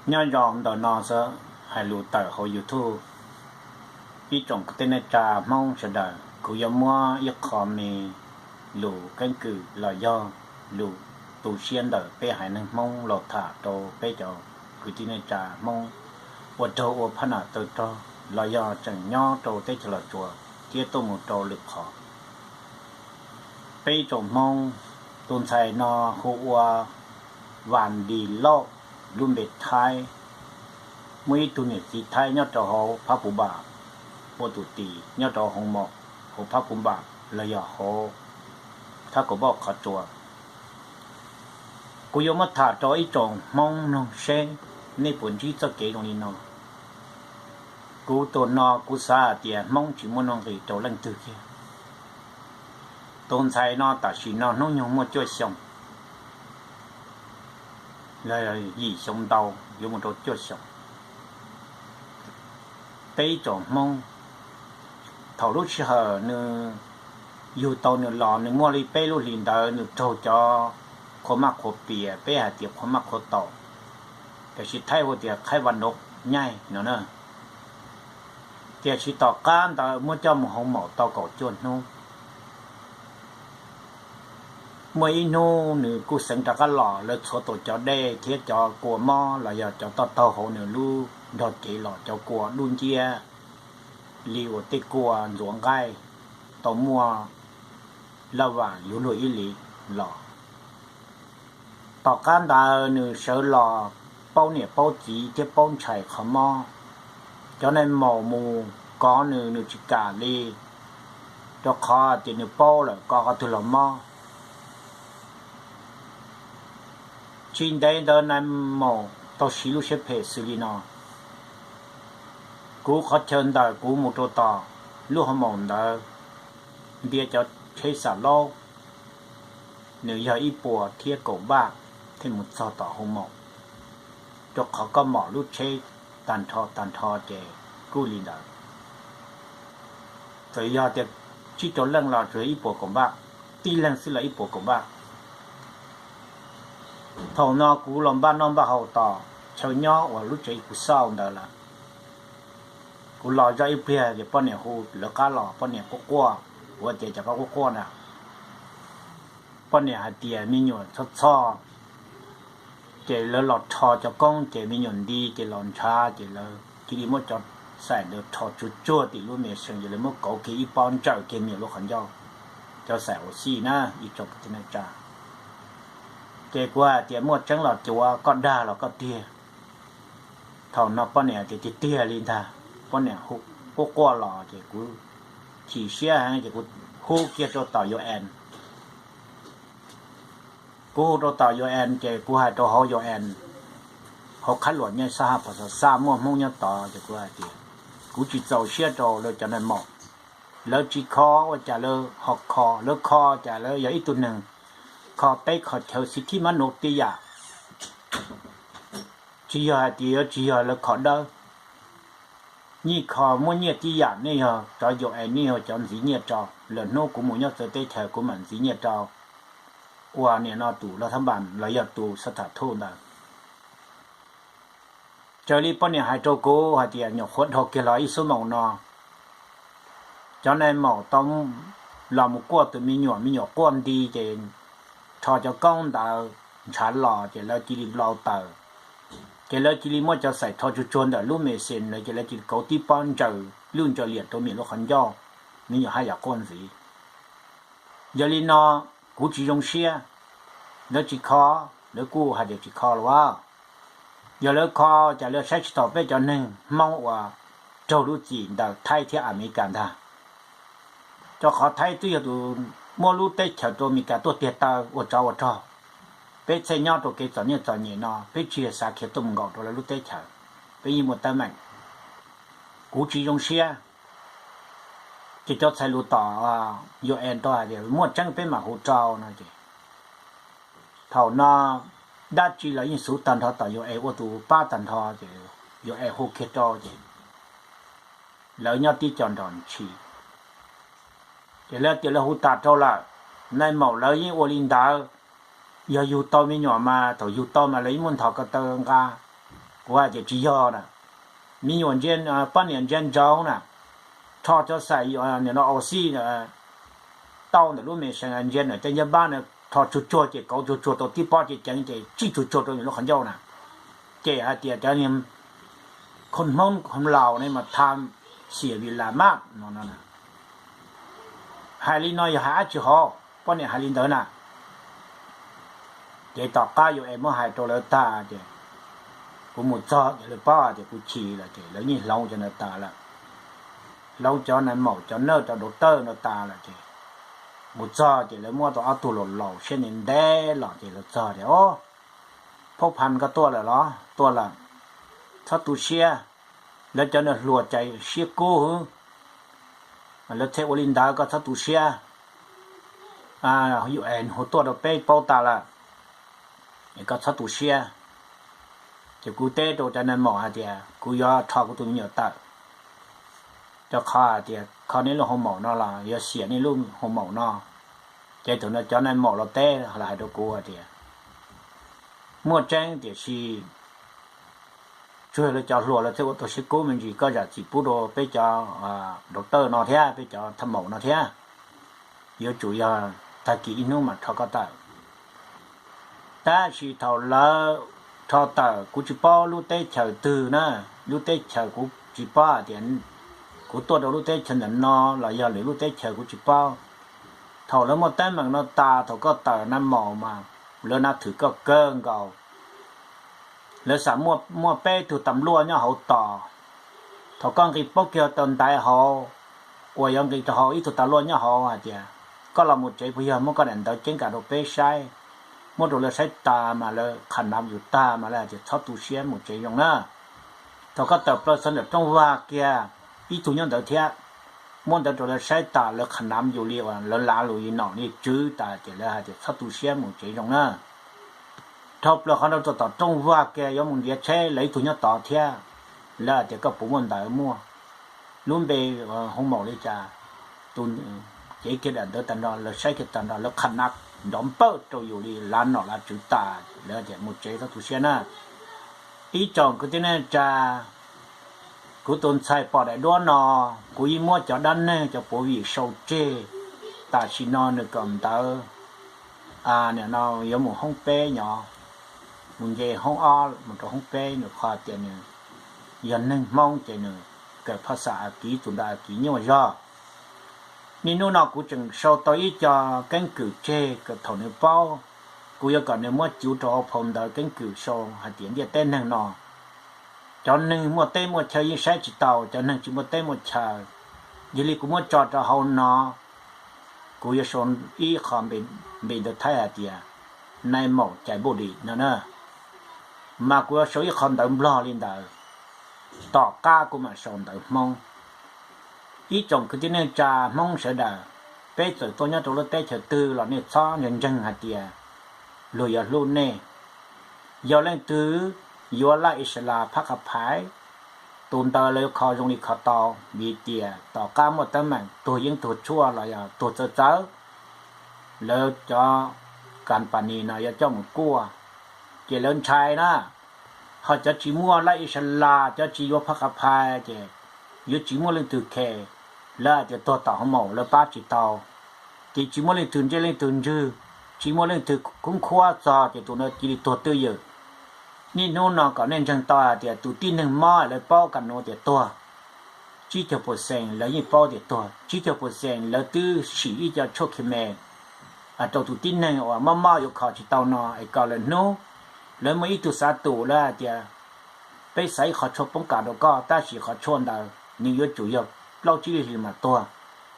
Nyob zoo ntawm no xwb, hais lus tawm hauv YouTube. Ib tsoom kwv tij neej tsa Hmoob sawv daws, kuv yuav muab ib qho me lus keeb kwm los yog lus tu siab ntawm peb haiv neeg Hmoob los tham rau peb cov kwv tij neej tsa Hmoob uas raug ua phab nam tawg rog los yog tseem nyob rau teb chaws Los Tsuas thiab tuaj mus rau lwm qhov. Peb ib tsoom Hmoob, tus ntxhais no hu ua Vas Ntis Lauj, lub npe Thaib, muaj ib tug niam txiv Thaib nyob rau hauv Phab Puv Npam, ua tus tij nyob rau hoo maum hauv Phab Puv Npam los yog hauv Thab Kaum Npauj qhov tsua. Kuv yuav muab tham rau ib tsoom Hmoob mloog seb nej puas ntsib txoj kev zoo li no. Kuv tus no kuv xav hais tias Hmoob tsis muaj nuj nqis rau leej twg kiag. Tus ntxhais no tam sim no hnub nyoog muaj cuaj xyoo, yim xyoo ntau, yuav mus rau cuaj xyoo. Peb ib tsoom Hmoob, thaum lub sij hawm nws yug tau nws los nws muaj li peb lub hlis ntawd nws raug cov qhua maj qhua pias, peb hais tias qhua maj qhua taum, tiam sis Thaib hu tias qhaib vaj nov nyaij no na. Tiam sis tom qab ntawd muab coj mus hoo maum tau kaum cuaj hnub. Muaj ib hnub nws kuj xeev rov qab los, lawv txhuav tau cov dej thiab cov kua mob los yog cov toj taug hauv nws lub nrog cev los, cov kua dub nciab li uas tej kua ntxuav nqaij tau muaj laj vam yuav luag ib li los. Tom qab ntawd nws sawv los paub niam paub txiv thiab paub ntshai qhov mob. Cov nais maum mus kov nws, nws tsis kam li, rau qhov tias nws paub lawm kov qhov twg los mob. Tsis ntev ntawd nais maum tau siv lub siab phem xws li no. Kuv qhov chaw ntawm kuv mus rau tom lub hoo maum ntawd ntiav cov tsheb xam laub, nws yog ib puas thiab kaum npaj thiaj mus txog tom hoo maum, rau qhov koj mom lub tsheb tag nrho tag nrho ces kuj li ntawd. Txawm yog tias tsib rau leej los tsuas yog ib puas kaum npaj, tib leeg xwb los ib puas kaum npaj. Thaum no kuv los npaj noj npaj haus tom chaw nyob uas lub tsev kuv xauj ntawd lawm. Kuv los zoj ib pliag ces poj niam hu lawv qab los, poj niam quaj quaj, kuv tias cas koj quaj quaj na? Poj niam hais tias me nyuam txhoj txhoj, ces lawv los rho cov koob ces me nyuam nti ces los ntshav ces lawv cia li muab cov xaim ntawd rho tsuag tsuag tim lub me seem ces lawv muab kauv kiag ib pob ntsaws kiag me nyuam lub qhov ncauj, cov xaim uas xij na ib tsoom kwv tij neej tsa. Ces kuv hais tias muaj tseeb los cuav, koj dag los koj tiag. Thaum no poj niam tias tiag tiag li ntag, poj niam hu quaj quaj los ces kuv chim siab heev ces kuv hu kiag rau tom U N. Kuv hu rau tom U N ces kuv hais rau hauv U N, hauv qhab luam nyaj xab ha pas xas xaj muaj Hmoob nyob tod ces kuv hais tias kuv tsis txaus siab rau lawv cov nais maum. Lawv tsis kho ua cas lawv ho kho, lawv kho cas lawv yog ib tug neeg kho teb kho chaw xib thib mab nuv tib yam. Tsis yog hais tias yuav tsis yog lawv kho dawb, nyij kho muab nyiaj tib yam, nej yog cov U N nej yog cov ntxiv nyiaj rau. Lwm hnub kuv mus nyob txawv teb chaws kuv mam ntxiv nyiaj rau ua niam no tus laj thab npas los yog tus xab tham thuj ntawd. Raws li poj niam hais rau kuv hais tias nyuam qhuav dhau kiag los ib xuab moos no, cov nais maum tau los mus kuaj tus me nyuam, me nyuam quaj nti ces rho cov koob ntawd ntshav los ces lawv cia li nplau taws, ces lawv cia li muab cov xaim rho tsuag tsuag ntawm lub me xees ntawd ces lawv cia li kauv tib pob ntsaws lub ntsaws liam rau me nyuam lub qhov ncauj, me nyuam haj yam quaj ntxiv. Yog li no kuv tsis zoo siab, lawv tsis kho, lawv kuj hais tias tsis kho los as. Yog lawv kho cas lawv saib tsis taus peb cov neeg Hmoob uas raug lub txim ntawm Thaib thiab Amelikas ntag. Rau qhov Thaib twb yog tus muab lub teb chaws rau Amelikas tuaj tiag taw ua tsov ua rog. Peb txhij nyob rau kev txom nyem txom nyem no peb tsis yog xav khiav tuaj mus nkaum rau lawv lub teb chaws, peb yeej muaj teeb meem. Kuv tsis zoo siab, ces cov txhais lus tom U N tau hais tias muaj tseeb peb mam hu rau no ces thaum no dab tsi los yeej xuv tag nrho tom U N ua tus pab tag nrho ces U N hu kiag rau ces lawv nyob tib co nrog ntshis. Ces lawv tias lawv hu tas rau lawm, nais maum lawv yeej ua li ntawd. Yog yug tau me nyuam mas thaum yug tau mas lawv yeej muab nthos ko taw nqa. Kuv hais tias tsis yog na, me nyuam ntsia, poj niam ntsia ntsoov na, rho cov xais, nim no au xij tau ntawm lub me sees ntsia na, cov ncaj npab na, rho tsuag tsuag ces kauv tsuag tsuag tau tib pob ceev ceev ces tsij tsuag tsuag rau lub qhov ncauj na. Ces hais tias cov niag khoo Hmoob khoo Laus ne mas tham xiam vim las maj no. Hais li no yog hais dab tsi hov, poj niam hais li ntawd na. Ces tom qab yus es muab hais rau lawv tag ces kuv mus txog ces lawv paub hais tias kuv chim lawm ces lawv yeej hloov cov ntawd tas lawm. Hloov cov nais maum cov naj cov dau tawj no tas lawm ces mus txog ces lawv muab tau ob tug laus laus siab ntev ntev los ces lawv txog tias, O, Phob Phas koj tuaj lawm los? Tuaj lawm. Txhob tu siab, lawv cov nws hluas cais siab kub hwv. Lawv thiaj ua li ntawd, koj txhob tu siab. Yus es hu tuaj rau peb paub tas lawm, es koj txhob tu siab. Ces kuv teb rau cov nais maum hais tias kuv yuav rho kuv tus me nyuam tawm, rau qhov hais tias kho nej lub hoo maum no los yuav xiam nej lub hoo maum no. Ces thaum no cov nais maum los teb los hais rau kuv hais tias muaj tseeb tiam sis tsuas yog lawv cov hluas lawv thiaj ua tau siab kub me ntsis, koj zam txim pub rau peb cov dau tawj no thiab peb cov thaj maum no thiab. Yuav tsum yog tag kis ib hnub mam rho koj tawm. Tab sis thaum lawv rho tawm kuv tsis paub lub teb chaws twg na, lub teb chaws kuv tsis paub hais tias kuv tuaj rau lub teb chaws ntawm no los yog lwm lub teb chaws kuv tsis paub. Thaum lawv muaj teeb meem no tas, thaum koj tawm nais maum mas lawv nab thwm koj kawg nkaus. Lawv xam muaj peb tug tas luaj nyob hauv tos. Thaum koj nqis poob kiag tau ntaiv hauv, uas yuav nqis rau hauv ib tug tas luaj nyob hauv hais tias, Koj los mus tsev puas yog? Muab koj daim ntawv ceeb kam rau peb saib. Muab rau lawv saib tas mas lawv qham nav yus tag mas lawv hais tias, Txhob tu siab, mus tsev zoo na. Thaum koj tawm plaws txog ntawm rooj vag kiag, ib tug nyob ntawd thiab. Muab ntawv rau lawv saib tas lawv qham nav yus li uas lawv lav lus li nom li tswv tas ces lawv hais tias, Txhob tu siab, mus tsev zoo na. Dhau plaws qhov ntawd rau tom rooj vag kiag yuav mus ntiav tsheb, lawv ib tug nyob tod thiab. Lawv hais tias, Koj puas muaj ntawv? Muaj. Lub npe hoo maum li cas? Tus cev kiag daim ntawv tag nrho, lawv saib kiag tag nrho, lawv qham nav nrov npawj rau yus li lav nom lav tswv tas, lawv tias, Mus tsev, txhob tu siab na. Ib tsoom kwv tij neej tsa, kuv tus ntxhais pom daim duab no, kuv yeej muab cov dab neeg cov puav vim sau tseg. Tam sim no nws kawm ntawv, nim no yuav mus hoob peb nyob, mus nce hoob ob mus rau hoob peb, nws qhov tias nws yog neeg Hmoob ces nws kawm phaj xaj Akiv, tus ntawv Akiv nyuaj zog. Niaj hnub no kuv tseem sau tau ib co keeb kwm tseg kom thaum nws paub, kuv yuav kom nws muab cuv rau hauv phau ntawv keeb kwm sau hais tias ntiaj teb neeg no, cov neeg muaj teb muaj chaw yeej saib tsis taus cov neeg tsis muaj teb muaj chaw. Yog li kuv muab tso rau hauv no, kuv yuav sau ib qho npe ntawv Thaib hais tias nai maum cais npuj dim no na, mas kuv yuav sau ib qho ntawv Nplog li ntawd, tom qab kuv mam sau ntawv Hmoob. Ib tsoom kwv tij neej tsa Hmoob sawv daws, peb txawm tuaj nyob rau lub teb chaws twg los nej txhob ntseeg ntseeg hais tias luag yuav hlub nej. Yog leej twg yuav laj Islas phab qab phais, tus ntawd lawv kho zoo li kho tau, vim tias tom qab muaj teeb meem tuag yeeb tuag tshuaj los yog tuag txawv txawv, lawv cov company no yuav coj mus kuaj, ces lawv ntshai na. Ho cov tsis muaj laj Islas, cov tsis yuav phab qab phais ces yuav tsis muaj leej twg khe, lawv hais tias tuag tom hoo maum lawv pab tsis tau, ces tsis muaj leej twg ntsej leej twg ntswg, tsis muaj leej twg khub khuab txog ces tus ntawd cia li tuag twj ywm. Niaj hnub no kom nej ntseeg tau hais tias tus tib neeg mob lawv paub kam nuv tias tuag, tsib caug percent lawv yeej paub tias tuag, tsib caug percent lawv twb sim ib co tshuaj khe me rau tus tib neeg uas mob mob yuav kho tsis tau no es kom lawm hnub lawv muaj ib tug xav tus lawv hais tias peb xav ib qho tshuaj poob kam rau koj, tab sis qhov tshuaj ntawd nws yuav tsum yog plaub tsib lij hlis mam tuag,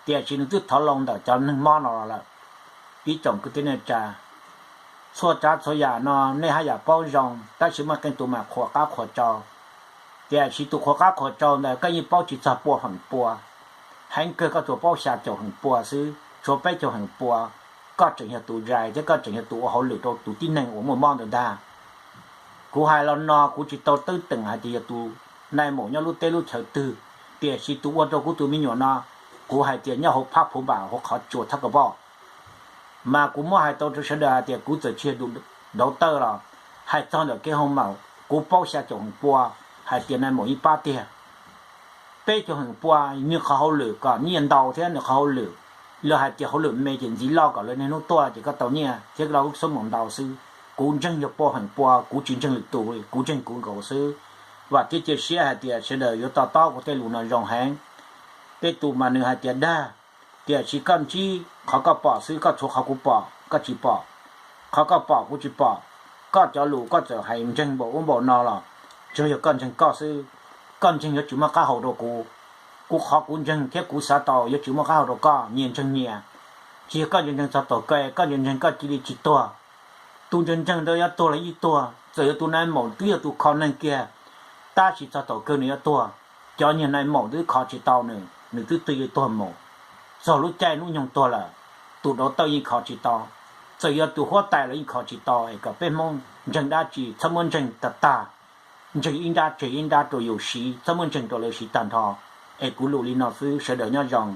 tiam sis nws twb thov loo ntawm cov neeg mob no los lawm. Ib tsoom kwv tij neej tsa, txhua tsav txhua yam no nej haj yam paub zoo, tab sis muaj qee tus mas qhuas qab qhuas tsau. Tiam sis tus qhuas qab qhuas tsau ntawd koj yeej paub tsis txog pua feem pua, heev kawg koj tsuas paub xya caum feem pua xwb, tshuav peb caug feem pua koj tseem yog tus zais thiab koj tseem yog tus ua hauj lwm rau tus tib neeg uas muaj mob ntawd ntag. Kuv hais los no kuv tsis tau teeb teem hais tias yog tus nai maum nyob lub teb lub chaw twg, tiam sis tus ua rau kuv tus me nyuam no, kuv hais tias nyob hauv phab phuv npam hauv qhov tsua thab ka poj. Mas kuv muab hais tau rau sawv daws hais tias kuv txawm tsis yog tus dauv tawj los hais txog ntawm kev hoo maum, Kuv paub xya caum feem pua hais tias nais maum yeej pab tiag. Peb caug feem pua nws qhov hauj lwm kom nyiaj ntau thiab nws qhov hauj lwm, lawv hais tias hauj lwm me ces ntxiv loj kom lawv niaj hnub tuaj ces koj tau nyiaj thiab lawv lub xub maum ntau xwb. Kuv ntseeg yog pua feem pua, kuv tsis ntseeg lwm tus, kuv ntseeg kuv nkaus xwb. Vam thiab cia siab hais tias sawv daws yuav to taub kuv tej lus no zoo heev. Tej tus mas nws hais tias dag, tiam sis koj ntsib qhov koj pom xwb, koj tshuav qhov kuv pom koj tsis pom, qhov koj pom kuv tsis pom. Koj cov lus koj txawm hais ntseeg npaum ub npaum no los tsuas yog koj ntseeg koj xwb. Koj ntseeg yuav tsis muaj qab hau rau kuv. Kuv qhov kuv ntseeg thiab kuv xav tau yuav tsis muaj qab hau rau koj, nyias ntseeg nyias. Tsis yog koj ntseeg ntseeg txog thaum kawg, koj ntseeg ntseeg koj cia li tsis tuag. Tus ntseeg ntseeg ntawd yuav tuag los yeej tuag, txawm yog tus nais maum twb yog tus kho neeg kiag, tab sis txog thaum kawg nws yuav tuag. Cov niag nais maum twb kho tsis tau nws, nws twb tig li tuag mus. Txog lub caij hnub nyoog tuag lawm, tus dau tawj yeej kho tsis tau, txawm yog tus huab tais los yeej kho tsis tau. Es kom peb Hmoob ntseeg dab tsi txhob muab ntseeg tag tag, ntseeg ib nrab tseg ib nrab rau yus siv, txhob muab ntseeg rau lawv siv tag nrho. Es kuv lus li no xwb, sawv daws nyob zoo.